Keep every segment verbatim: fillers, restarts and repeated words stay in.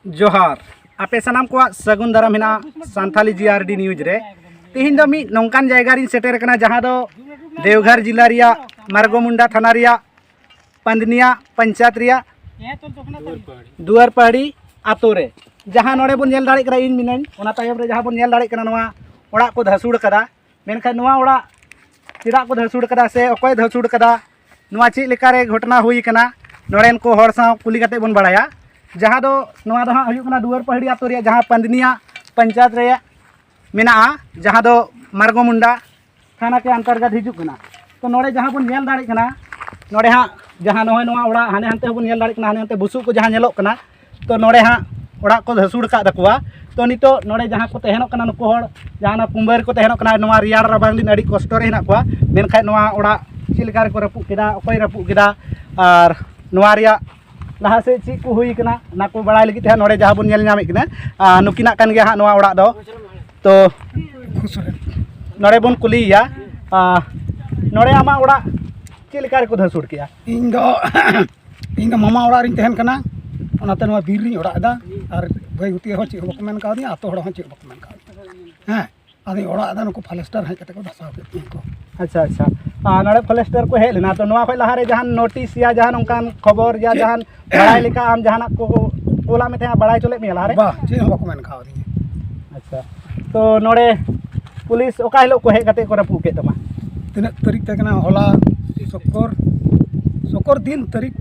ᱡᱚᱦᱟᱨ᱾ ᱟᱯᱮ ᱥᱟᱱᱟᱢ ᱠᱚᱣᱟᱜ ᱥᱟᱹᱜᱩᱱ ᱫᱟᱨᱟᱢ ᱦᱮᱱᱟᱜᱼᱟ ᱥᱟᱱᱛᱷᱟᱞᱤ ᱡᱤ ᱟᱨ ᱰᱤ ᱱᱤᱭᱩᱡᱽ ᱨᱮ᱾ ᱛᱮᱦᱮᱧ ᱫᱚ ᱢᱤᱫ ᱱᱚᱝᱠᱟᱱ ᱡᱟᱭᱜᱟ ᱨᱤᱧ ᱥᱮᱴᱮᱨ ᱟᱠᱟᱱᱟ, ᱡᱟᱦᱟᱸ ᱫᱚ ᱫᱮᱣᱜᱷᱚᱨ ᱡᱤᱞᱟ ᱨᱮᱭᱟᱜ ᱢᱟᱨᱜᱚᱢᱩᱱᱰᱟ ᱛᱷᱟᱱᱟ ᱨᱮᱭᱟᱜ ᱯᱟᱱᱫᱱᱤᱭᱟ ᱯᱚᱧᱪᱟᱭᱮᱛ ᱨᱮᱭᱟᱜ ᱫᱩᱣᱟᱨᱯᱟᱦᱟᱲᱤ ᱟᱛᱳ ᱨᱮ᱾ ᱡᱟᱦᱟᱸ ᱱᱚᱰᱮ ᱵᱚᱱ ᱧᱮᱞ ᱫᱟᱲᱮᱭᱟᱜ ᱠᱟᱱᱟ, ᱤᱧ ᱢᱤᱱᱟᱹᱧ, ᱚᱱᱟ ᱛᱟᱭᱚᱢ ᱨᱮ ᱡᱟᱦᱟᱸ ᱵᱚᱱ ᱧᱮᱞ ᱫᱟᱲᱮᱭᱟᱜ ᱠᱟᱱᱟ, ᱱᱚᱣᱟ ᱚᱲᱟᱜ ᱠᱚ ᱫᱷᱟᱹᱥᱩᱲ ᱠᱟᱫᱟ᱾ ᱢᱮᱱᱠᱷᱟᱱ ᱱᱚᱣᱟ ᱚᱲᱟᱜ ᱪᱮᱫᱟᱜ ᱠᱚ ᱫᱷᱟᱹᱥᱩᱲ ᱠᱟᱫᱟ ᱥᱮ ᱚᱠᱚᱭ ᱫᱷᱟᱹᱥᱩᱲ ᱠᱟᱫᱟ, ᱱᱚᱣᱟ ᱪᱮᱫ ᱞᱮᱠᱟᱨᱮ ᱜᱷᱚᱴᱚᱱᱟ ᱦᱩᱭ ᱠᱟᱱᱟ, ᱱᱚᱰᱮᱱ ᱠᱚ ᱦᱚᱲ ᱥᱟᱶ ᱠᱩᱞᱤ ᱠᱟᱛᱮ ᱵᱚᱱ ᱵᱟᱲᱟᱭᱟ᱾ ᱡᱟᱦᱟᱸ ᱫᱚ, ᱱᱚᱣᱟ ᱫᱚ ᱦᱟᱸᱜ ᱦᱩᱭᱩᱜ ᱠᱟᱱᱟ ᱫᱩᱣᱟᱹᱨ ᱯᱟᱹᱦᱲᱤ ᱟᱛᱳ ᱨᱮᱭᱟᱜ, ᱡᱟᱦᱟᱸ ᱯᱟᱱᱫᱱᱤᱭᱟ ᱯᱚᱧᱪᱟᱭᱮᱛ ᱨᱮ ᱢᱮᱱᱟᱜᱼᱟ, ᱡᱟᱦᱟᱸ ᱫᱚ ᱢᱟᱨᱜᱚᱢᱩᱱᱰᱟ ᱛᱷᱟᱱᱟ ᱠᱮ ᱚᱱᱛᱚᱨᱜᱚᱛ ᱦᱤᱡᱩᱜ ᱠᱟᱱᱟ᱾ ᱛᱚ ᱱᱚᱰᱮ ᱡᱟᱦᱟᱸ ᱵᱚᱱ ᱧᱮᱞ ᱫᱟᱲᱮᱭᱟᱜ ᱠᱟᱱᱟ, ᱱᱚᱰᱮ ᱦᱟᱸᱜ ᱡᱟᱦᱟᱸ ᱱᱚᱜᱼᱚᱭ ᱱᱚᱣᱟ ᱚᱲᱟᱜ ᱦᱟᱱᱮ ᱦᱟᱱᱛᱮ ᱦᱚᱸᱵᱚᱱ ᱧᱮᱞ ᱫᱟᱲᱮᱭᱟᱜ ᱠᱟᱱᱟ, ᱦᱟᱱᱮ ᱦᱟᱱᱛᱮ ᱵᱩᱥᱩᱵ ᱠᱚ ᱡᱟᱦᱟᱸ ᱧᱮᱞᱚᱜ ᱠᱟᱱᱟ, ᱛᱚ ᱱᱚᱰᱮ ᱦᱟᱸᱜ ᱚᱲᱟᱜ ᱠᱚ ᱫᱷᱟᱹᱥᱩᱲ ᱟᱠᱟᱫ ᱛᱟᱠᱚᱣᱟ᱾ ᱛᱚ ᱱᱤᱛᱚᱜ ᱱᱚᱰᱮ ᱡᱟᱦᱟᱸ ᱠᱚ ᱛᱟᱦᱮᱱᱚᱜ ᱠᱟᱱᱟ ᱱᱩᱠᱩ ᱦᱚᱲ, ᱡᱟᱦᱟᱸ ᱚᱱᱟ ᱠᱩᱢᱵᱟᱹ ᱨᱮᱠᱚ ᱛᱟᱦᱮᱱᱚᱜ ᱠᱟᱱᱟ, ᱱᱚᱣᱟ ᱨᱮᱭᱟᱲ ᱨᱟᱵᱟᱝ ᱫᱤᱱ ᱟᱹᱰᱤ ᱠᱚᱥᱴᱚ ᱨᱮ ᱦᱮᱱᱟᱜ ᱠᱚᱣᱟ᱾ ᱢᱮᱱᱠᱷᱟᱱ ᱱᱚᱣᱟ ᱚᱲᱟᱜ ᱪᱮᱫ ᱞᱮᱠᱟ ᱨᱮᱠᱚ ᱨᱟᱹᱯᱩᱫ ᱠᱮᱫᱟ, ᱚᱠᱚᱭ ᱨᱟᱹᱯᱩᱫ ᱠᱮᱫᱟ, ᱟᱨ ᱱᱚᱣᱟ ᱨᱮᱭᱟᱜ ᱞᱟᱦᱟ ᱥᱮᱫ ᱪᱮᱫ ᱠᱚ ᱦᱩᱭ ᱠᱟᱱᱟ, ᱚᱱᱟ ᱠᱚ ᱵᱟᱲᱟᱭ ᱞᱟᱹᱜᱤᱫ ᱛᱮ ᱦᱟᱸᱜ ᱱᱚᱰᱮ ᱡᱟᱦᱟᱸ ᱵᱚᱱ ᱧᱮᱞ ᱧᱟᱢᱮᱫ ᱠᱤᱱᱟ, ᱟᱨ ᱱᱩᱠᱤᱱᱟᱜ ᱠᱟᱱ ᱜᱮᱭᱟ ᱦᱟᱸᱜ ᱱᱚᱣᱟ ᱚᱲᱟᱜ ᱫᱚ᱾ ᱛᱚ ᱱᱚᱰᱮ ᱵᱚᱱ ᱠᱩᱞᱤᱭᱮᱭᱟ, ᱟᱨ ᱱᱚᱰᱮ ᱟᱢᱟᱜ ᱚᱲᱟᱜ ᱪᱮᱫ ᱞᱮᱠᱟ ᱨᱮᱠᱚ ᱫᱷᱟᱹᱥᱩᱲ ᱠᱮᱜᱼᱟ? ᱤᱧ ᱫᱚ ᱤᱧ ᱫᱚ ᱢᱟᱢᱟ ᱚᱲᱟᱜ ᱨᱤᱧ ᱛᱟᱦᱮᱱ ᱠᱟᱱᱟ, ᱚᱱᱟᱛᱮ ᱱᱚᱣᱟ ᱵᱤᱨ ᱨᱤᱧ ᱚᱲᱟᱜ ᱮᱫᱟ᱾ ᱟᱨ ᱵᱷᱟᱹᱭ ᱜᱩᱛᱤ ᱦᱚᱸ ᱪᱮᱫ ᱦᱚᱸ ᱵᱟᱠᱚ ᱢᱮᱱ ᱠᱟᱣᱫᱤᱧᱟ, ᱟᱛᱳ ᱦᱚᱲ ᱦᱚᱸ ᱪᱮᱫ ᱦᱚᱸ ᱵᱟᱠᱚ ᱢᱮᱱ ᱠᱟᱣᱫᱤᱧᱟ᱾ ᱦᱮᱸ, ᱟᱫᱚᱧ ᱚᱲᱟᱜ ᱮᱫᱟ, ᱱᱩᱠᱩ ᱯᱷᱚᱨᱮᱥᱴᱟᱨ ᱦᱮᱡ ᱠᱟᱛᱮ ᱠᱚ ᱫᱷᱟᱥᱟᱣ ᱠᱮᱫ ᱛᱤᱧᱟ ᱠᱚ᱾ ᱟᱪᱪᱷᱟ, ᱟᱪᱪᱷᱟ᱾ ᱟᱨ ᱱᱚᱰᱮ ᱯᱷᱚᱨᱮᱥᱴᱟᱨ ᱠᱚ ᱦᱮᱡ ᱞᱮᱱᱟ, ᱛᱚ ᱱᱚᱣᱟ ᱠᱷᱚᱱ ᱞᱟᱦᱟᱨᱮ ᱡᱟᱦᱟᱱ ᱱᱳᱴᱤᱥ ᱭᱟ ᱡᱟᱦᱟᱱ ᱚᱱᱠᱟᱱ ᱠᱷᱚᱵᱚᱨ ᱭᱟ ᱪᱮᱫ? ᱡᱟᱦᱟᱱ ᱵᱟᱲᱟᱭ ᱞᱮᱠᱟ ᱟᱢ ᱡᱟᱦᱟᱱᱟᱜ ᱠᱚ ᱠᱩᱞᱟᱜ ᱢᱮ ᱛᱟᱦᱮᱸᱫ, ᱵᱟᱲᱟᱭ ᱦᱚᱪᱚ ᱞᱮᱫ ᱢᱮᱭᱟ ᱞᱟᱦᱟᱨᱮ? ᱵᱟ, ᱪᱮᱫ ᱦᱚᱸ ᱵᱟᱠᱚ ᱢᱮᱱ ᱠᱟᱣᱫᱤᱧᱟ᱾ ᱟᱪᱪᱷᱟ, ᱛᱚ ᱱᱚᱰᱮ ᱯᱩᱞᱤᱥ ᱚᱠᱟ ᱦᱤᱞᱳᱜ ᱠᱚ ᱦᱮᱡ ᱠᱟᱛᱮ ᱠᱚ ᱨᱟᱹᱯᱩᱫ ᱠᱮᱫ ᱛᱟᱢᱟ? ᱛᱤᱱᱟᱹᱜ ᱛᱟᱹᱨᱤᱠᱷ ᱛᱟᱦᱮᱸ ᱠᱟᱱᱟ? ᱦᱚᱞᱟ ᱥᱩᱠᱚᱨ, ᱥᱩᱠᱚᱨ ᱫᱤᱱ ᱛᱟᱹᱨᱤᱠᱷ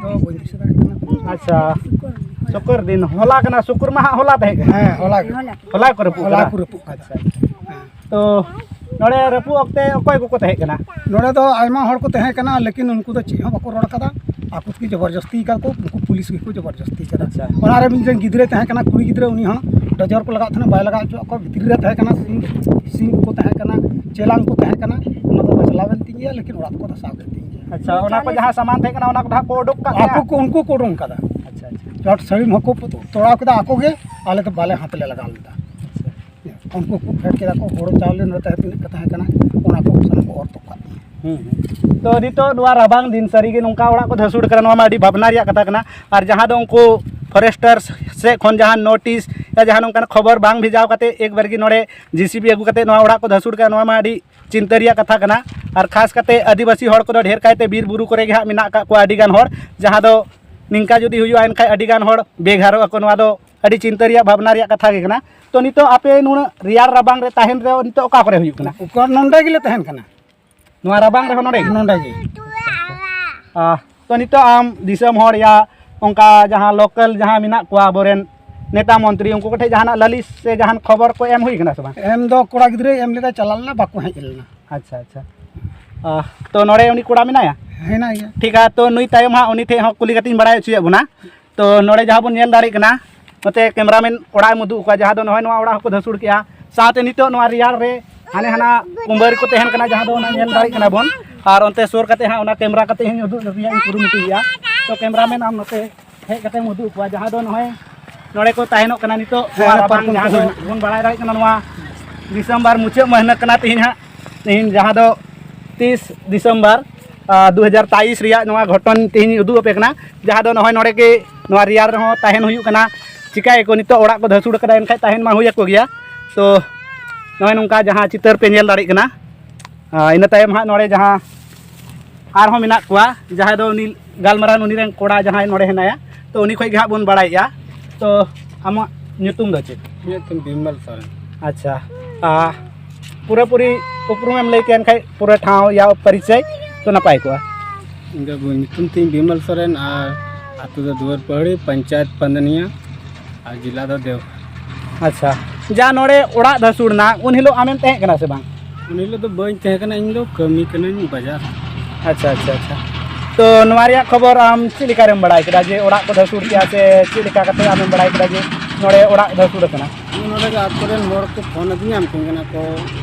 ᱫᱚ ᱵᱟᱹᱧ ᱫᱤᱥᱟᱹ ᱫᱟᱲᱮᱭᱟᱜ ᱠᱟᱱᱟ᱾ ᱟᱪᱪᱷᱟ, ᱥᱩᱠᱚᱨ ᱫᱤᱱ, ᱦᱚᱞᱟ ᱠᱟᱱᱟ, ᱥᱩᱠᱚᱨ ᱢᱟᱦᱟ ᱦᱚᱞᱟ ᱛᱟᱦᱮᱸ ᱠᱟᱱᱟ? ᱦᱮᱸ, ᱦᱚᱞᱟ ᱜᱮ᱾ ᱦᱚᱞᱟ ᱠᱚ ᱨᱟᱹᱯᱩᱫ ᱦᱚᱞᱟ ᱠᱮᱫᱟ? ᱠᱚ ᱨᱟᱹᱯᱩᱫ ᱠᱟᱫᱟ᱾ ᱟᱪᱪᱷᱟ, ᱟᱪᱪᱷᱟ᱾ ᱦᱮᱸ᱾ ᱛᱚ ᱱᱚᱰᱮ ᱨᱟᱹᱯᱩᱫ ᱚᱠᱛᱮ ᱚᱠᱚᱭ ᱠᱚᱠᱚ ᱛᱟᱦᱮᱸ ᱠᱟᱱᱟ? ᱱᱚᱰᱮ ᱫᱚ ᱟᱭᱢᱟ ᱦᱚᱲ ᱠᱚ ᱛᱟᱦᱮᱸ ᱠᱟᱱᱟ, ᱞᱮᱠᱤᱱ ᱩᱱᱠᱩ ᱫᱚ ᱪᱮᱫ ᱦᱚᱸ ᱵᱟᱠᱚ ᱨᱚᱲ ᱠᱟᱫᱟ᱾ ᱟᱠᱚ ᱛᱮᱜᱮ ᱡᱚᱵᱚᱨᱡᱚᱥᱛᱤ ᱠᱟᱫᱟ ᱠᱚ, ᱩᱱᱠᱩ ᱯᱩᱞᱤᱥ ᱜᱮᱠᱚ ᱡᱚᱵᱚᱨᱡᱚᱥᱛᱤ ᱠᱟᱫᱟ᱾ ᱟᱪᱪᱷᱟ᱾ ᱚᱱᱟ ᱨᱮ ᱢᱤᱫᱴᱮᱱ ᱜᱤᱫᱽᱨᱟᱹᱭ ᱛᱟᱦᱮᱸ ᱠᱟᱱᱟ, ᱠᱩᱲᱤ ᱜᱤᱫᱽᱨᱟᱹ, ᱩᱱᱤ ᱦᱚᱸ ᱰᱚᱡᱚᱨ ᱠᱚ ᱞᱟᱜᱟᱣ ᱛᱟᱦᱮᱱᱟ, ᱵᱟᱭ ᱞᱟᱜᱟᱣ ᱦᱚᱪᱚᱣᱟᱜ ᱠᱚᱣᱟ᱾ ᱵᱷᱤᱛᱨᱤ ᱨᱮ ᱛᱟᱦᱮᱸ ᱠᱟᱱᱟ, ᱥᱤᱢ, ᱥᱤᱢ ᱠᱚᱠᱚ ᱛᱟᱦᱮᱸ ᱠᱟᱱᱟ, ᱚᱱᱟ ᱫᱚ ᱵᱟᱪᱞᱟᱣ ᱮᱱ ᱛᱤᱧ ᱜᱮᱭᱟ, ᱞᱮᱠᱤᱱ ᱚᱲᱟᱜ ᱫᱚᱠᱚ ᱫᱷᱟᱥᱟᱣ ᱠᱮᱫ ᱛᱤᱧ ᱜᱮᱭᱟ᱾ ᱟᱪᱪᱷᱟ, ᱚᱱᱟ ᱠᱚ ᱡᱟᱦᱟᱸ ᱥᱟᱢᱟᱱ ᱛᱟᱦᱮᱸ ᱠᱟᱱᱟ, ᱚᱱᱟ ᱠᱚᱫᱚ ᱦᱟᱸᱜ ᱠᱚ ᱩᱰᱩᱠ ᱠᱟᱜ ᱟᱠᱚ ᱜᱮᱭᱟ? ᱠᱚ, ᱩᱱᱠᱩ ᱠᱚ ᱩᱰᱩᱝ ᱠᱟᱫᱟ᱾ ᱟᱪᱪᱷᱟ, ᱟᱪᱪᱷᱟ᱾ ᱪᱚᱴ ᱥᱟᱹᱲᱤᱢ ᱦᱚᱸᱠᱚ ᱛᱚᱲᱟᱣ ᱠᱮᱫᱟ ᱟᱠᱚ ᱜᱮ, ᱟᱞᱮ ᱫᱚ ᱵᱟᱞᱮ ᱦᱟᱛ ᱞᱮ ᱞᱟᱜᱟᱣ ᱞᱮᱫᱟ᱾ ᱟᱪᱪᱷᱟ᱾ ᱩᱱᱠᱩ ᱠᱚ ᱯᱷᱮᱰ ᱠᱮᱫᱟ ᱠᱚ, ᱦᱳᱲᱳ ᱪᱟᱣᱞᱮ ᱱᱚᱰᱮ ᱛᱟᱦᱮᱸ ᱛᱤᱱᱟᱹᱜ ᱠᱚ ᱛᱟᱦᱮᱸ ᱠᱟᱱᱟ, ᱚᱱᱟ ᱠᱚ ᱥᱟᱱᱟᱢ ᱠᱚ ᱚᱨ ᱛᱚᱯᱟᱜ ᱠᱮᱫᱟ᱾ ᱦᱩᱸ, ᱦᱩᱸ᱾ ᱛᱚ ᱱᱤᱛᱚᱜ ᱱᱚᱣᱟ ᱨᱟᱵᱟᱝ ᱫᱤᱱ ᱥᱟᱹᱨᱤᱜᱮ ᱱᱚᱝᱠᱟ ᱚᱲᱟᱜ ᱠᱚ ᱫᱷᱟᱹᱥᱩᱲ ᱠᱟᱱᱟ, ᱱᱚᱣᱟ ᱢᱟ ᱟᱹᱰᱤ ᱵᱷᱟᱵᱽᱱᱟ ᱨᱮᱭᱟᱜ ᱠᱟᱛᱷᱟ ᱠᱟᱱᱟ᱾ ᱟᱨ ᱡᱟᱦᱟᱸ ᱫᱚ ᱩᱱᱠᱩ ᱯᱷᱚᱨᱮᱥᱴᱟᱨ ᱥᱮᱫ ᱠᱷᱚᱱ ᱡᱟᱦᱟᱱ ᱱᱳᱴᱤᱥ ᱭᱟ ᱡᱟᱦᱟᱱ ᱚᱱᱠᱟᱱ ᱠᱷᱚᱵᱚᱨ ᱵᱟᱝ ᱵᱷᱮᱡᱟᱣ ᱠᱟᱛᱮ ᱮᱠᱵᱟᱨ ᱜᱮ ᱱᱚᱰᱮ ᱡᱮᱥᱤᱵᱤ ᱟᱹᱜᱩ ᱠᱟᱛᱮ ᱱᱚᱣᱟ ᱚᱲᱟᱜ ᱠᱚ ᱫᱷᱟᱹᱥᱩᱲ ᱠᱟᱜᱼᱟ, ᱱᱚᱣᱟ ᱢᱟ ᱟᱹᱰᱤ ᱪᱤᱱᱛᱟᱹ ᱨᱮᱭᱟᱜ ᱠᱟᱛᱷᱟ ᱠᱟᱱᱟ᱾ ᱟᱨ ᱠᱷᱟᱥ ᱠᱟᱛᱮ ᱟᱹᱫᱤᱵᱟᱹᱥᱤ ᱦᱚᱲ ᱠᱚᱫᱚ ᱰᱷᱮᱨ ᱠᱟᱭᱛᱮ ᱵᱤᱨ ᱵᱩᱨᱩ ᱠᱚᱨᱮ ᱜᱮ ᱦᱟᱸᱜ ᱢᱮᱱᱟᱜ ᱟᱠᱟᱫ ᱠᱚᱣᱟ ᱟᱹᱰᱤ ᱜᱟᱱ ᱦᱚᱲ, ᱡᱟᱦᱟᱸ ᱫᱚ ᱱᱤᱝᱠᱟ ᱡᱩᱫᱤ ᱦᱩᱭᱩᱜᱼᱟ ᱮᱱᱠᱷᱟᱱ ᱟᱹᱰᱤ ᱜᱟᱱ ᱦᱚᱲ ᱵᱮᱜᱷᱟᱨᱚᱜ ᱟᱠᱚ᱾ ᱱᱚᱣᱟ ᱫᱚ ᱟᱹᱰᱤ ᱪᱤᱱᱛᱟᱹ ᱨᱮᱭᱟᱜ ᱵᱷᱟᱵᱽᱱᱟ ᱨᱮᱭᱟᱜ ᱠᱟᱛᱷᱟ ᱜᱮ ᱠᱟᱱᱟ᱾ ᱛᱚ ᱱᱤᱛᱚᱜ ᱟᱯᱮ ᱱᱩᱱᱟᱹᱜ ᱨᱮᱭᱟᱲ ᱨᱟᱵᱟᱝ ᱨᱮ ᱛᱟᱦᱮᱱ ᱨᱮ ᱱᱤᱛᱚᱜ ᱚᱠᱟ ᱠᱚᱨᱮ ᱦᱩᱭᱩᱜ ᱠᱟᱱᱟ? ᱚᱠᱟ ᱱᱚᱰᱮ ᱜᱮᱞᱮ ᱛᱟᱦᱮᱱ ᱠᱟᱱᱟ᱾ ᱱᱚᱣᱟ ᱨᱟᱵᱟᱝ ᱨᱮᱦᱚᱸ ᱱᱚᱰᱮ ᱜᱮ? ᱱᱚᱰᱮ ᱜᱮ᱾ ᱟᱦ, ᱛᱚ ᱱᱤᱛᱚᱜ ᱟᱢ ᱫᱤᱥᱚᱢ ᱦᱚᱲ ᱭᱟ ᱚᱱᱠᱟ ᱡᱟᱦᱟᱸ ᱞᱳᱠᱟᱞ ᱡᱟᱦᱟᱸ ᱢᱮᱱᱟᱜ ᱠᱚᱣᱟ ᱟᱵᱚᱨᱮᱱ ᱱᱮᱛᱟ ᱢᱚᱱᱛᱨᱤ, ᱩᱱᱠᱩ ᱠᱚᱴᱷᱮᱱ ᱡᱟᱦᱟᱱᱟᱜ ᱞᱟᱹᱞᱤᱥ ᱥᱮ ᱡᱟᱦᱟᱱ ᱠᱷᱚᱵᱚᱨ ᱠᱚ ᱮᱢ ᱦᱩᱭ ᱠᱟᱱᱟ ᱥᱮ ᱵᱟᱝ? ᱮᱢ ᱫᱚ ᱠᱚᱲᱟ ᱜᱤᱫᱽᱨᱟᱹᱭ ᱮᱢ ᱞᱮᱫᱟ, ᱪᱟᱞᱟᱣ ᱞᱮᱱᱟ, ᱵᱟᱠᱚ ᱦᱮᱡ ᱞᱮᱱᱟ᱾ ᱟᱪᱪᱷᱟ, ᱟᱪᱪᱷᱟ᱾ ᱟᱦ, ᱛᱚ ᱱᱚᱰᱮ ᱩᱱᱤ ᱠᱚᱲᱟ ᱢᱮᱱᱟᱭᱟ? ᱦᱮᱱᱟᱭ ᱜᱮᱭᱟ᱾ ᱴᱷᱤᱠ ᱜᱮᱭᱟ, ᱛᱚ ᱱᱩᱭ ᱛᱟᱭᱚᱢ ᱦᱟᱸᱜ ᱩᱱᱤ ᱴᱷᱮᱱ ᱦᱚᱸ ᱠᱩᱞᱤ ᱠᱟᱛᱮᱧ ᱵᱟᱲᱟᱭ ᱦᱚᱪᱚᱭᱮᱫ ᱵᱚᱱᱟ᱾ ᱛᱚ ᱱᱚᱰᱮ ᱡᱟᱦᱟᱸ ᱵᱚᱱ ᱧᱮᱞ ᱫᱟᱲᱮᱭᱟᱜ ᱠᱟᱱᱟ, ᱱᱚᱛᱮ ᱠᱮᱢᱨᱟᱢᱮᱱ ᱚᱲᱟᱜ ᱮᱢ ᱩᱫᱩᱜ ᱠᱚᱣᱟ, ᱡᱟᱦᱟᱸ ᱫᱚ ᱱᱚᱜᱼᱚᱭ ᱱᱚᱣᱟ ᱚᱲᱟᱜ ᱦᱚᱸᱠᱚ ᱫᱷᱟᱹᱥᱩᱲ ᱠᱮᱜᱼᱟ᱾ ᱥᱟᱶᱛᱮ ᱱᱤᱛᱚᱜ ᱱᱚᱣᱟ ᱨᱮᱭᱟᱲ ᱨᱮ ᱦᱟᱱᱮ ᱦᱟᱱᱟ ᱠᱩᱢᱵᱟᱹᱨᱤ ᱠᱚ ᱛᱟᱦᱮᱱ ᱠᱟᱱᱟ, ᱡᱟᱦᱟᱸ ᱫᱚ ᱚᱱᱟ ᱧᱮᱞ ᱫᱟᱲᱮᱭᱟᱜ ᱠᱟᱱᱟ ᱵᱚᱱ᱾ ᱟᱨ ᱚᱱᱛᱮ ᱥᱩᱨ ᱠᱟᱛᱮ ᱦᱟᱸᱜ ᱚᱱᱟ ᱠᱮᱢᱨᱟ ᱠᱟᱛᱮ ᱦᱚᱸᱧ ᱩᱫᱩᱜ ᱨᱮᱭᱟᱜ ᱤᱧ ᱠᱩᱨᱩᱢᱩᱴᱩᱭᱮᱫᱼᱟ᱾ ᱛᱚ ᱠᱮᱢᱨᱟᱢᱮᱱ, ᱟᱢ ᱱᱚᱛᱮ ᱦᱮᱡ ᱠᱟᱛᱮᱢ ᱩᱫᱩᱜ ᱠᱚᱣᱟ, ᱡᱟᱦᱟᱸ ᱫᱚ ᱱᱚᱜᱼᱚᱭ ᱱᱚᱰᱮ ᱠᱚ ᱛᱟᱦᱮᱱᱚᱜ ᱠᱟᱱᱟ ᱱᱤᱛᱚᱜ᱾ ᱦᱮᱸ, ᱱᱚᱣᱟ ᱚᱱᱟ ᱨᱟᱵᱟᱝ ᱯᱟᱨᱠᱚᱢ ᱡᱟᱦᱟᱸ ᱠᱚ ᱫᱚ ᱦᱮᱱᱟᱜ᱾ ᱵᱚᱱ ᱵᱟᱲᱟᱭ ᱫᱟᱲᱮᱭᱟᱜ ᱠᱟᱱᱟ, ᱱᱚᱣᱟ ᱰᱤᱥᱮᱢᱵᱚᱨ ᱢᱩᱪᱟᱹᱫ ᱢᱟᱹᱦᱱᱟᱹ ᱠᱟᱱᱟ ᱛᱮᱦᱮᱧ ᱦᱟᱸᱜ᱾ ᱛᱮᱦᱮᱧ ᱡᱟᱦᱟᱸ ᱫᱚ ᱛᱤᱥ ᱰᱤᱥᱮᱢᱵᱚᱨ, ᱟᱨ, ᱫᱩ ᱦᱟᱡᱟᱨ ᱛᱮᱭᱤᱥ ᱨᱮᱭᱟᱜ ᱱᱚᱣᱟ ᱜᱷᱚᱴᱚᱱ ᱛᱮᱦᱮᱧ ᱩᱫᱩᱜ ᱟᱯᱮ ᱠᱟᱱᱟ, ᱡᱟᱦᱟᱸ ᱫᱚ ᱱᱚᱜᱼᱚᱭ ᱱᱚᱰᱮ ᱜᱮ ᱱᱚᱣᱟ ᱨᱮᱭᱟᱲ ᱨᱮᱦᱚᱸ ᱛᱟᱦᱮᱱ ᱦᱩᱭᱩᱜ ᱠᱟᱱᱟ᱾ ᱪᱤᱠᱟᱹᱭᱟᱠᱚ ᱱᱤᱛᱚᱜ, ᱚᱲᱟᱜ ᱠᱚ ᱫᱷᱟᱹᱥᱩᱲ ᱠᱟᱫᱟ, ᱮᱱᱠᱷᱟᱡ ᱛᱟᱦᱮᱱ ᱢᱟ ᱦᱩᱭ ᱟᱠᱚ ᱜᱮᱭᱟ᱾ ᱛᱚ ᱱᱚᱜᱼᱚᱭ ᱱᱚᱝᱠᱟ ᱡᱟᱦᱟᱸ ᱪᱤᱛᱟᱹᱨ ᱯᱮ ᱧᱮᱞ ᱫᱟᱲᱮᱭᱟᱜ ᱠᱟᱱᱟ᱾ ᱟᱨ ᱤᱱᱟᱹ ᱛᱟᱭᱚᱢ ᱦᱟᱸᱜ ᱱᱚᱰᱮ ᱡᱟᱦᱟᱸ ᱟᱨᱦᱚᱸ ᱢᱮᱱᱟᱜ ᱠᱚᱣᱟ, ᱡᱟᱦᱟᱸᱭ ᱫᱚ ᱩᱱᱤ ᱜᱟᱞᱢᱟᱨᱟᱣ ᱩᱱᱤ ᱨᱮᱱ ᱠᱚᱲᱟ ᱡᱟᱦᱟᱸᱭ ᱱᱚᱰᱮ ᱦᱮᱱᱟᱭᱟ, ᱛᱚ ᱩᱱᱤ ᱠᱷᱚᱡ ᱜᱮ ᱦᱟᱸᱜ ᱵᱚᱱ ᱵᱟᱲᱟᱭᱮᱜᱼᱟ᱾ ᱛᱚ ᱟᱢᱟᱜ ᱧᱩᱛᱩᱢ ᱫᱚ ᱪᱮᱫ? ᱤᱧᱟᱹᱜ ᱧᱩᱛᱩᱢ ᱵᱤᱢᱚᱞ ᱥᱚᱨᱮᱱ᱾ ᱟᱪᱪᱷᱟ, ᱟᱨ ᱯᱩᱨᱟᱹᱯᱩᱨᱤ ᱩᱯᱨᱩᱢᱮᱢ ᱞᱟᱹᱭ ᱠᱮᱭᱟ ᱮᱱᱠᱷᱟᱡ ᱯᱩᱨᱟᱹ ᱴᱷᱟᱶ ᱭᱟ ᱯᱚᱨᱤᱪᱚᱭ ᱛᱚ ᱱᱟᱯᱟᱭ ᱠᱚᱜᱼᱟ᱾ ᱤᱧ ᱫᱚ ᱧᱩᱛᱩᱢ ᱛᱤᱧ ᱵᱤᱢᱚᱞ ᱥᱚᱨᱮᱱ ᱟᱨ ᱟᱹᱛᱩ ᱫᱚ ᱫᱩᱣᱟᱹᱨ ᱯᱟᱹᱦᱲᱤ, ᱯᱚᱧᱪᱟᱭᱮᱛ ᱯᱟᱱᱫᱟᱱᱤᱭᱟ ᱟᱨ ᱡᱮᱞᱟ ᱫᱚ ᱫᱮᱣᱜᱷᱚᱨ᱾ ᱟᱪᱪᱷᱟ, ᱡᱟ ᱱᱚᱰᱮ ᱚᱲᱟᱜ ᱫᱷᱟᱹᱥᱩᱲ ᱱᱟ, ᱩᱱ ᱦᱤᱞᱳᱜ ᱟᱢᱮᱢ ᱛᱟᱦᱮᱸ ᱠᱟᱱᱟ ᱥᱮ ᱵᱟᱝ? ᱩᱱ ᱦᱤᱞᱳᱜ ᱫᱚ ᱵᱟᱹᱧ ᱛᱟᱦᱮᱸ ᱠᱟᱱᱟ, ᱤᱧ ᱫᱚ ᱠᱟᱹᱢᱤ ᱠᱟᱹᱱᱟᱹᱧ ᱵᱟᱡᱟᱨ᱾ ᱟᱪᱪᱷᱟ, ᱟᱪᱪᱷᱟ, ᱟᱪᱪᱷᱟ᱾ ᱛᱚ ᱱᱚᱣᱟ ᱨᱮᱭᱟᱜ ᱠᱷᱚᱵᱚᱨ ᱟᱢ ᱪᱮᱫ ᱞᱮᱠᱟ ᱨᱮᱢ ᱵᱟᱲᱟᱭ ᱠᱮᱫᱟ ᱡᱮ ᱚᱲᱟᱜ ᱠᱚ ᱫᱷᱟᱹᱥᱩᱲ ᱠᱮᱜᱼᱟ ᱥᱮ ᱪᱮᱫ ᱞᱮᱠᱟ ᱠᱟᱛᱮ ᱟᱢᱮᱢ ᱵᱟᱲᱟᱭ ᱠᱮᱫᱟ ᱡᱮ ᱱᱚᱰᱮ ᱚᱲᱟᱜ ᱫᱷᱟᱹᱥᱩᱲ ᱟᱠᱟᱱᱟ? ᱤᱧ ᱱᱚᱰᱮ ᱜᱮ ᱟᱛᱳ ᱨᱮᱱ ᱦᱚᱲ ᱠᱚ ᱯᱷᱳᱱ ᱟᱹᱫᱤᱧᱟ, ᱢᱮᱛᱟᱹᱧ ᱠᱟᱱᱟ ᱠᱚ,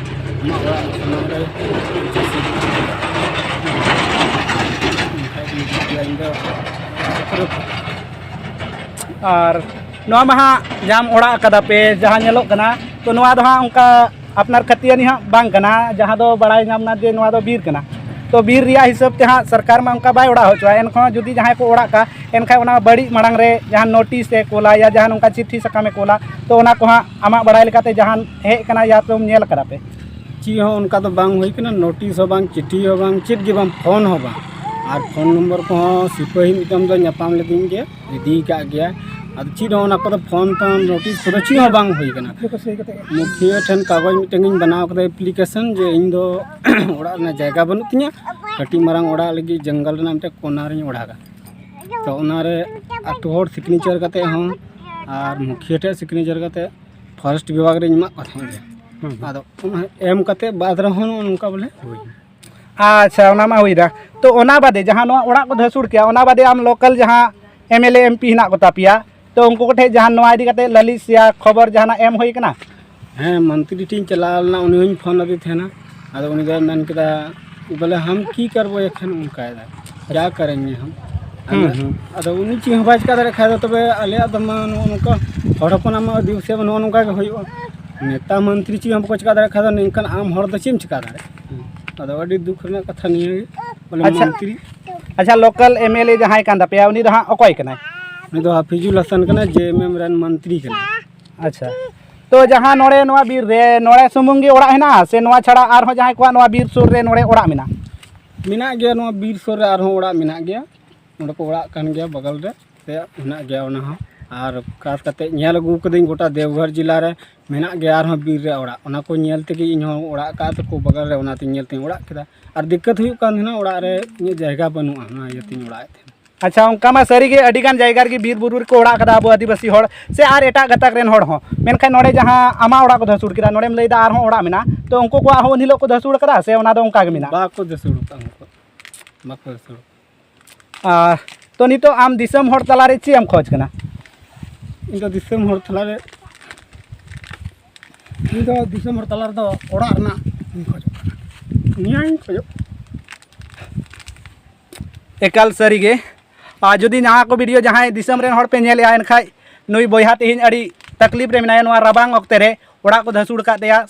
"ᱟᱢᱟᱜ ᱚᱲᱟᱜ ᱥᱟᱢᱟᱝ ᱨᱮ ᱡᱮᱥᱤᱵᱤ ᱮᱱᱠᱷᱟᱡ ᱤᱧ ᱵᱩᱡᱽ ᱠᱮᱫᱟ ᱤᱧ ᱫᱚ ᱯᱩᱨᱟᱹ ᱟᱨ ᱱᱚᱣᱟ ᱢᱟ ᱦᱟᱸᱜ ᱡᱟᱦᱟᱸᱢ ᱚᱲᱟᱜ ᱠᱟᱫᱟ ᱯᱮ, ᱡᱟᱦᱟᱸ ᱧᱮᱞᱚᱜ ᱠᱟᱱᱟ, ᱛᱚ ᱱᱚᱣᱟ ᱫᱚ ᱦᱟᱸᱜ ᱚᱱᱠᱟ ᱟᱯᱱᱟᱨ ᱠᱷᱟᱹᱛᱤᱭᱟᱹᱱᱤ ᱦᱟᱸᱜ ᱵᱟᱝ ᱠᱟᱱᱟ, ᱡᱟᱦᱟᱸ ᱫᱚ ᱵᱟᱲᱟᱭ ᱧᱟᱢ ᱱᱟ ᱡᱮ ᱱᱚᱣᱟ ᱫᱚ ᱵᱤᱨ ᱠᱟᱱᱟ᱾ ᱛᱚ ᱵᱤᱨ ᱨᱮᱭᱟᱜ ᱦᱤᱥᱟᱹᱵ ᱛᱮ ᱦᱟᱸᱜ ᱥᱚᱨᱠᱟᱨ ᱢᱟ ᱚᱱᱠᱟ ᱵᱟᱭ ᱚᱲᱟᱜ ᱦᱚᱪᱚᱣᱟᱜᱼᱟ, ᱮᱱᱠᱷᱟᱱ ᱡᱩᱫᱤ ᱡᱟᱦᱟᱸᱭ ᱠᱚ ᱚᱲᱟᱜ ᱠᱟᱜ, ᱮᱱᱠᱷᱟᱱ ᱚᱱᱟ ᱵᱟᱹᱲᱤᱡ ᱢᱟᱲᱟᱝ ᱨᱮ ᱡᱟᱦᱟᱸ ᱱᱳᱴᱤᱥ ᱮ ᱠᱳᱞᱟ ᱭᱟ ᱡᱟᱦᱟᱸ ᱱᱚᱝᱠᱟ ᱪᱤᱴᱷᱤ ᱥᱟᱠᱟᱢ ᱮ ᱠᱳᱞᱟ, ᱛᱚ ᱚᱱᱟ ᱠᱚ ᱦᱟᱸᱜ ᱟᱢᱟᱜ ᱵᱟᱲᱟᱭ ᱞᱮᱠᱟᱛᱮ ᱡᱟᱦᱟᱱ ᱦᱮᱡ ᱠᱟᱱᱟ ᱭᱟ ᱛᱚᱢ ᱧᱮᱞ ᱠᱟᱫᱟ ᱯᱮ? ᱪᱮᱫ ᱦᱚᱸ ᱚᱱᱠᱟ ᱫᱚ ᱵᱟᱝ ᱦᱩᱭ ᱠᱟᱱᱟ, ᱱᱳᱴᱤᱥ ᱦᱚᱸ ᱵᱟᱝ, ᱪᱤᱴᱷᱤ ᱦᱚᱸ ᱵᱟᱝ, ᱪᱮᱫ ᱜᱮ ᱵᱟᱝ, ᱯᱷᱳᱱ ᱦᱚᱸ ᱵᱟᱝ᱾ ᱟᱨ ᱯᱷᱳᱱ ᱱᱚᱢᱵᱚᱨ ᱠᱚᱦᱚᱸ ᱥᱤᱯᱟᱹᱦᱤ ᱢᱤᱫᱴᱟᱝ ᱫᱚ ᱧᱟᱯᱟᱢ ᱞᱤᱫᱤᱧ ᱜᱮ, ᱤᱫᱤ ᱟᱠᱟᱫ ᱜᱮᱭᱟ᱾ ᱟᱫᱚ ᱪᱮᱫ ᱦᱚᱸ ᱚᱱᱟ ᱠᱚᱫᱚ ᱯᱷᱳᱱ ᱛᱚ ᱱᱳᱴᱤᱥ ᱠᱚᱫᱚ ᱪᱮᱫ ᱦᱚᱸ ᱵᱟᱝ ᱦᱩᱭ ᱠᱟᱱᱟ᱾ ᱢᱩᱠᱷᱤᱭᱟᱹ ᱴᱷᱮᱱ ᱠᱟᱜᱚᱡᱽ ᱢᱤᱫᱴᱟᱝ ᱤᱧ ᱵᱮᱱᱟᱣ ᱠᱟᱫᱟ, ᱮᱯᱞᱤᱠᱮᱥᱚᱱ, ᱡᱮ ᱤᱧ ᱫᱚ ᱚᱲᱟᱜ ᱨᱮᱱᱟᱜ ᱡᱟᱭᱜᱟ ᱵᱟᱹᱱᱩᱜ ᱛᱤᱧᱟᱹ, ᱠᱟᱹᱴᱤᱡ ᱢᱟᱨᱟᱝ ᱚᱲᱟᱜ ᱞᱟᱹᱜᱤᱫ ᱡᱚᱝᱜᱚᱞ ᱨᱮᱱᱟᱜ ᱢᱤᱫᱴᱮᱱ ᱠᱚᱨᱱᱟᱨ ᱤᱧ ᱚᱲᱟᱜᱟ᱾ ᱛᱚ ᱚᱱᱟᱨᱮ ᱟᱹᱛᱩ ᱦᱚᱲ ᱥᱤᱜᱽᱱᱮᱪᱟᱨ ᱠᱟᱛᱮ ᱦᱚᱸ ᱟᱨ ᱢᱩᱠᱷᱤᱭᱟᱹ ᱴᱷᱮᱱ ᱥᱤᱜᱽᱱᱮᱪᱟᱨ ᱠᱟᱛᱮ ᱯᱷᱚᱨᱮᱥᱴ ᱵᱤᱵᱷᱟᱜᱽ ᱨᱮᱧ ᱮᱢᱟᱜ ᱠᱚ ᱛᱟᱦᱮᱸᱫ ᱜᱮ᱾ ᱦᱩᱸ᱾ ᱟᱫᱚ ᱚᱱᱟ ᱮᱢ ᱠᱟᱛᱮ ᱵᱟᱫᱽ ᱨᱮᱦᱚᱸ ᱱᱚᱜᱼᱚ ᱱᱚᱝᱠᱟ ᱵᱚᱞᱮ ᱦᱩᱭ᱾ ᱟᱪᱪᱷᱟ, ᱚᱱᱟ ᱢᱟ ᱦᱩᱭᱱᱟ᱾ ᱛᱚ ᱚᱱᱟ ᱵᱟᱫᱮ ᱡᱟᱦᱟᱸ ᱱᱚᱣᱟ ᱚᱲᱟᱜ ᱠᱚ ᱫᱷᱟᱹᱥᱩᱲ ᱠᱮᱜᱼᱟ, ᱚᱱᱟ ᱵᱟᱫᱮ ᱟᱢ ᱞᱳᱠᱟᱞ ᱡᱟᱦᱟᱸ M L A M P ᱦᱮᱱᱟᱜ ᱠᱚ ᱛᱟᱯᱮᱭᱟ, ᱛᱚ ᱩᱱᱠᱩ ᱠᱚᱴᱷᱮᱱ ᱡᱟᱦᱟᱸ ᱱᱚᱣᱟ ᱤᱫᱤ ᱠᱟᱛᱮ ᱞᱟᱹᱞᱤᱥ ᱭᱟ ᱠᱷᱚᱵᱚᱨ ᱡᱟᱦᱟᱱᱟᱜ ᱮᱢ ᱦᱩᱭ ᱠᱟᱱᱟ? ᱦᱮᱸ, ᱢᱚᱱᱛᱨᱤ ᱴᱷᱮᱱ ᱤᱧ ᱪᱟᱞᱟᱣ ᱞᱮᱱᱟ, ᱩᱱᱤ ᱦᱚᱸᱧ ᱯᱷᱳᱱ ᱟᱫᱮ ᱛᱟᱦᱮᱱᱟ᱾ ᱟᱫᱚ ᱩᱱᱤ ᱫᱚᱭ ᱢᱮᱱ ᱠᱮᱫᱟ, ᱵᱚᱞᱮ, "ᱦᱟᱢ ᱠᱤ ᱠᱟᱨᱵᱚ ᱮᱠᱷᱟᱱ?" ᱚᱱᱠᱟᱭᱮᱫᱟ, "ᱠᱭᱟ ᱠᱟᱨᱮᱝᱜᱮ ᱦᱟᱢ?" ᱦᱩᱸ, ᱟᱫᱚ, ᱦᱩᱸ᱾ ᱟᱫᱚ ᱩᱱᱤ ᱪᱮᱫ ᱦᱚᱸ ᱵᱟᱭ ᱪᱤᱠᱟ ᱫᱟᱲᱮᱭᱟᱜ ᱠᱷᱟᱡ ᱫᱚ, ᱛᱚᱵᱮ ᱟᱞᱮᱭᱟᱜ ᱫᱚ ᱢᱟ ᱱᱚᱜᱼᱚ ᱱᱚᱝᱠᱟ, ᱦᱚᱲ ᱦᱚᱯᱚᱱᱟᱜ ᱢᱟ ᱟᱹᱫᱤᱵᱟᱹᱥᱤᱭᱟᱜ ᱢᱟ ᱱᱚᱜᱼᱚ ᱱᱚᱝᱠᱟ ᱜᱮ ᱦᱩᱭᱩᱜᱼᱟ᱾ ᱱᱮᱛᱟ ᱢᱚᱱᱛᱨᱤ ᱪᱮᱫ ᱦᱚᱸ ᱵᱟᱠᱚ ᱪᱤᱠᱟ ᱫᱟᱲᱮᱭᱟᱜ ᱠᱷᱟᱡ ᱫᱚ, ᱱᱤᱝᱠᱟᱱ ᱟᱢ ᱦᱚᱲ ᱫᱚ ᱪᱮᱫ ᱮᱢ ᱪᱤᱠᱟ ᱫᱟᱲᱮᱭᱟᱜᱼᱟ? ᱦᱩᱸ᱾ ᱟᱫᱚ ᱟᱹᱰᱤ ᱫᱩᱠ ᱨᱮᱱᱟᱜ ᱠᱟᱛᱷᱟ ᱱᱤᱭᱟᱹ ᱜᱮ, ᱵᱚᱞᱮ, ᱟᱪᱪᱷᱟ᱾ ᱢᱚᱱᱛᱨᱤ᱾ ᱟᱪᱪᱷᱟ, ᱞᱳᱠᱟᱞ ᱮᱢ ᱮᱞ ᱮ ᱡᱟᱦᱟᱸᱭ ᱠᱟᱱ ᱛᱟᱯᱮᱭᱟ, ᱩᱱᱤ ᱫᱚ ᱦᱟᱸᱜ ᱚᱠᱚᱭ ᱠᱟᱱᱟᱭ? ᱩᱱᱤ ᱫᱚ ᱦᱟᱯᱤᱡᱩᱞ ᱦᱟᱥᱟᱱ ᱠᱟᱱᱟᱭ, ᱡᱮ ᱮᱢ ᱮᱢ ᱨᱮᱱ ᱢᱚᱱᱛᱨᱤ ᱠᱟᱱᱟᱭ᱾ ᱟᱪᱪᱷᱟ, ᱛᱚ ᱡᱟᱦᱟᱸ ᱱᱚᱰᱮ ᱱᱚᱣᱟ ᱵᱤᱨ ᱨᱮ ᱱᱚᱰᱮ ᱥᱩᱢᱩᱝ ᱜᱮ ᱚᱲᱟᱜ ᱦᱮᱱᱟᱜᱼᱟ ᱥᱮ ᱱᱚᱣᱟ ᱪᱷᱟᱲᱟ ᱟᱨᱦᱚᱸ ᱡᱟᱦᱟᱸᱭ ᱠᱚᱣᱟᱜ ᱱᱚᱣᱟ ᱵᱤᱨ ᱥᱩᱨ ᱨᱮ ᱱᱚᱰᱮ ᱚᱲᱟᱜ ᱢᱮᱱᱟᱜᱼᱟ? ᱢᱮᱱᱟᱜ ᱜᱮᱭᱟ, ᱱᱚᱣᱟ ᱵᱤᱨ ᱥᱩᱨ ᱨᱮ ᱟᱨᱦᱚᱸ ᱚᱲᱟᱜ ᱢᱮᱱᱟᱜ ᱜᱮᱭᱟ, ᱱᱚᱰᱮ ᱠᱚ ᱚᱲᱟᱜ ᱠᱟᱱ ᱜᱮᱭᱟ ᱵᱟᱜᱟᱞ ᱨᱮ, ᱥᱮ ᱦᱮᱱᱟᱜ ᱜᱮᱭᱟ ᱚᱱᱟ ᱦᱚᱸ᱾ ᱟᱨ ᱠᱷᱟᱥ ᱠᱟᱛᱮ ᱧᱮᱞ ᱟᱹᱜᱩ ᱠᱟᱹᱫᱟᱹᱧ ᱜᱚᱴᱟ ᱫᱮᱣᱜᱷᱚᱨ ᱡᱮᱞᱟ ᱨᱮ ᱢᱮᱱᱟᱜ ᱜᱮᱭᱟ ᱟᱨᱦᱚᱸ ᱵᱤᱨ ᱨᱮ ᱚᱲᱟᱜ, ᱚᱱᱟ ᱠᱚ ᱧᱮᱞ ᱛᱮᱜᱮ ᱤᱧ ᱦᱚᱸ ᱚᱲᱟᱜ ᱠᱟᱜᱼᱟ ᱛᱟᱠᱚ ᱵᱟᱜᱟᱞ ᱨᱮ, ᱚᱱᱟᱛᱮ ᱧᱮᱞ ᱛᱮᱧ ᱚᱲᱟᱜ ᱠᱮᱫᱟ᱾ ᱟᱨ ᱫᱤᱠᱠᱟᱹᱛ ᱦᱩᱭᱩᱜ ᱠᱟᱱ ᱛᱟᱦᱮᱱᱟ, ᱚᱲᱟᱜ ᱨᱮ ᱤᱧᱟᱹᱜ ᱡᱟᱭᱜᱟ ᱵᱟᱹᱱᱩᱜᱼᱟ, ᱚᱱᱟ ᱤᱭᱟᱹᱛᱮᱧ ᱚᱲᱟᱜ ᱮᱫ ᱛᱟᱦᱮᱱᱟ᱾ ᱟᱪᱪᱷᱟ, ᱚᱱᱠᱟ ᱢᱟ ᱥᱟᱹᱨᱤᱜᱮ ᱟᱹᱰᱤᱜᱟᱱ ᱡᱟᱭᱜᱟ ᱨᱮᱜᱮ ᱵᱤᱨ ᱵᱩᱨᱩ ᱨᱮᱠᱚ ᱚᱲᱟᱜ ᱠᱟᱫᱟ ᱟᱵᱚ ᱟᱹᱫᱤᱵᱟᱹᱥᱤ ᱦᱚᱲ ᱥᱮ ᱟᱨ ᱮᱴᱟᱜ ᱜᱟᱛᱟᱠ ᱨᱮᱱ ᱦᱚᱲ ᱦᱚᱸ, ᱢᱮᱱᱠᱷᱟᱱ ᱱᱚᱰᱮ ᱡᱟᱦᱟᱸ ᱟᱢᱟᱜ ᱚᱲᱟᱜ ᱠᱚ ᱫᱷᱟᱹᱥᱩᱲ ᱠᱮᱫᱟ, ᱱᱚᱰᱮᱢ ᱞᱟᱹᱭᱫᱟ ᱟᱨᱦᱚᱸ ᱚᱲᱟᱜ ᱢᱮᱱᱟᱜᱼᱟ, ᱛᱚ ᱩᱱᱠᱩ ᱠᱚᱣᱟᱜ ᱦᱚᱸ ᱩᱱ ᱦᱤᱞᱳᱜ ᱠᱚ ᱫᱷᱟᱹᱥᱩᱲ ᱠᱟᱫᱟ ᱥᱮ ᱚᱱᱟ ᱫᱚ ᱚᱱᱠᱟ ᱜᱮ ᱢᱮᱱᱟᱜᱼᱟ? ᱵᱟᱠᱚ ᱫᱷᱟᱹᱥᱩᱲ ᱠᱟᱜᱼᱟ, ᱩᱱᱠᱩ ᱵᱟᱠᱚ ᱫᱷᱟᱹᱥᱩᱲ᱾ ᱟᱨ ᱛᱚ ᱱᱤᱛᱚᱜ ᱟᱢ ᱫᱤᱥᱚᱢ ᱦᱚᱲ ᱛᱟᱞᱟᱨᱮ ᱪᱮᱫ ᱮᱢ ᱠᱷᱚᱡᱽ ᱠᱟᱱᱟ? ᱤᱧ ᱫᱚ ᱫᱤᱥᱚᱢ ᱦᱚᱲ ᱛᱟᱞᱟᱨᱮ, ᱤᱧ ᱫᱚ ᱫᱤᱥᱚᱢ ᱦᱚᱲ ᱛᱟᱞᱟ ᱨᱮᱫᱚ ᱚᱲᱟᱜ ᱨᱮᱱᱟᱜ ᱤᱧ ᱠᱷᱚᱡᱚᱜ ᱠᱟᱱᱟ᱾ ᱱᱤᱭᱟᱹ ᱤᱧ ᱠᱷᱚᱡᱚᱜ᱾ ᱮᱠᱟᱞ ᱥᱟᱹᱨᱤ ᱜᱮ᱾ ᱟᱨ ᱡᱩᱫᱤ ᱱᱚᱣᱟ ᱠᱚ ᱵᱷᱤᱰᱤᱭᱳ ᱡᱟᱦᱟᱸᱭ ᱫᱤᱥᱚᱢ ᱨᱮᱱ ᱦᱚᱲ ᱯᱮ ᱧᱮᱞᱮᱜᱼᱟ, ᱮᱱᱠᱷᱟᱡ ᱱᱩᱭ ᱵᱚᱭᱦᱟ ᱛᱮᱦᱮᱧ ᱟᱹᱰᱤ ᱛᱟᱠᱞᱤᱯ ᱨᱮ ᱢᱮᱱᱟᱭᱟ, ᱱᱚᱣᱟ ᱨᱟᱵᱟᱝ ᱚᱠᱛᱮ ᱨᱮ ᱚᱲᱟᱜ ᱠᱚ ᱫᱷᱟᱹᱥᱩᱲ ᱟᱠᱟᱫ ᱛᱟᱭᱟ᱾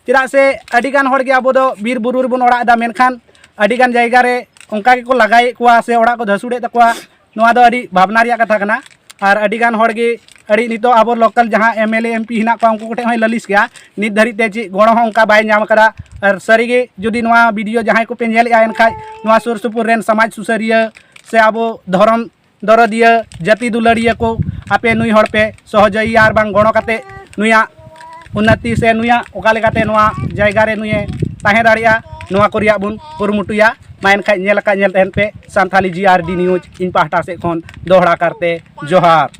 ᱪᱮᱫᱟᱜ ᱥᱮ ᱟᱹᱰᱤ ᱜᱟᱱ ᱦᱚᱲ ᱜᱮ ᱟᱵᱚ ᱫᱚ ᱵᱤᱨ ᱵᱩᱨᱩ ᱨᱮᱵᱚᱱ ᱚᱲᱟᱜ ᱮᱫᱟ, ᱢᱮᱱᱠᱷᱟᱱ ᱟᱹᱰᱤᱜᱟᱱ ᱡᱟᱭᱜᱟ ᱨᱮ ᱚᱱᱠᱟ ᱜᱮᱠᱚ ᱞᱟᱜᱟᱭᱮᱫ ᱠᱚᱣᱟ ᱥᱮ ᱚᱲᱟᱜ ᱠᱚ ᱫᱷᱟᱹᱥᱩᱲᱮᱫ ᱛᱟᱠᱚᱣᱟ᱾ ᱱᱚᱣᱟ ᱫᱚ ᱟᱹᱰᱤ ᱵᱷᱟᱵᱽᱱᱟ ᱨᱮᱭᱟᱜ ᱠᱟᱛᱷᱟ ᱠᱟᱱᱟ᱾ ᱟᱨ ᱟᱹᱰᱤᱜᱟᱱ ᱦᱚᱲ ᱜᱮ, ᱟᱹᱰᱤ ᱱᱤᱛᱚᱜ ᱟᱵᱚ ᱞᱳᱠᱟᱞ ᱡᱟᱦᱟᱸ M L A M P ᱦᱮᱱᱟᱜ ᱠᱚᱣᱟ, ᱩᱱᱠᱩ ᱠᱚᱴᱷᱮᱱ ᱦᱚᱸᱭ ᱞᱟᱹᱞᱤᱥ ᱜᱮᱭᱟ᱾ ᱱᱤᱛ ᱫᱷᱟᱹᱨᱤᱡ ᱛᱮ ᱪᱮᱫ ᱜᱚᱲᱚ ᱦᱚᱸ ᱚᱱᱠᱟ ᱵᱟᱭ ᱧᱟᱢ ᱟᱠᱟᱫᱟ᱾ ᱟᱨ ᱥᱟᱹᱨᱤᱜᱮ ᱡᱩᱫᱤ ᱱᱚᱣᱟ ᱵᱷᱤᱰᱤᱭᱳ ᱡᱟᱦᱟᱸᱭ ᱠᱚᱯᱮ ᱧᱮᱞᱮᱫᱼᱟ, ᱮᱱᱠᱷᱟᱡ ᱱᱚᱣᱟ ᱥᱩᱨ ᱥᱩᱯᱩᱨ ᱨᱮᱱ ᱥᱚᱢᱟᱡᱽ ᱥᱩᱥᱟᱹᱨᱤᱭᱟᱹ ᱥᱮ ᱟᱵᱚ ᱫᱷᱚᱨᱚᱢ ᱫᱚᱨᱚᱫᱤᱭᱟᱹ, ᱡᱟᱹᱛᱤ ᱫᱩᱞᱟᱹᱲᱤᱭᱟᱹ ᱠᱚ, ᱟᱯᱮ ᱱᱩᱭ ᱦᱚᱲ ᱯᱮ ᱥᱚᱦᱚᱡᱚᱭᱮᱭᱟ ᱟᱨ ᱵᱟᱝ ᱜᱚᱲᱚ ᱠᱟᱛᱮ ᱱᱩᱭᱟᱜ ᱩᱱᱱᱚᱛᱤ ᱥᱮ ᱱᱩᱭᱟᱜ ᱚᱠᱟ ᱞᱮᱠᱟᱛᱮ ᱱᱚᱣᱟ ᱡᱟᱭᱜᱟ ᱨᱮ ᱱᱩᱭᱮ ᱛᱟᱦᱮᱸ ᱫᱟᱲᱮᱭᱟᱜᱼᱟ, ᱱᱚᱣᱟ ᱠᱚ ᱨᱮᱭᱟᱜ ᱵᱚᱱ ᱠᱩᱨᱩᱢᱩᱴᱩᱭᱟ᱾ ᱢᱟ ᱮᱱᱠᱷᱟᱡ ᱧᱮᱞ ᱟᱠᱟᱫ ᱧᱮᱞ ᱛᱟᱦᱮᱱ ᱯᱮ ᱥᱟᱱᱛᱷᱟᱞᱤ ᱡᱤ ᱟᱨ ᱰᱤ ᱱᱤᱭᱩᱡᱽ᱾ ᱤᱧ ᱯᱟᱦᱴᱟ ᱥᱮᱫ ᱠᱷᱚᱱ ᱫᱚᱦᱲᱟ ᱠᱟᱨᱛᱮ ᱡᱚᱦᱟᱨ᱾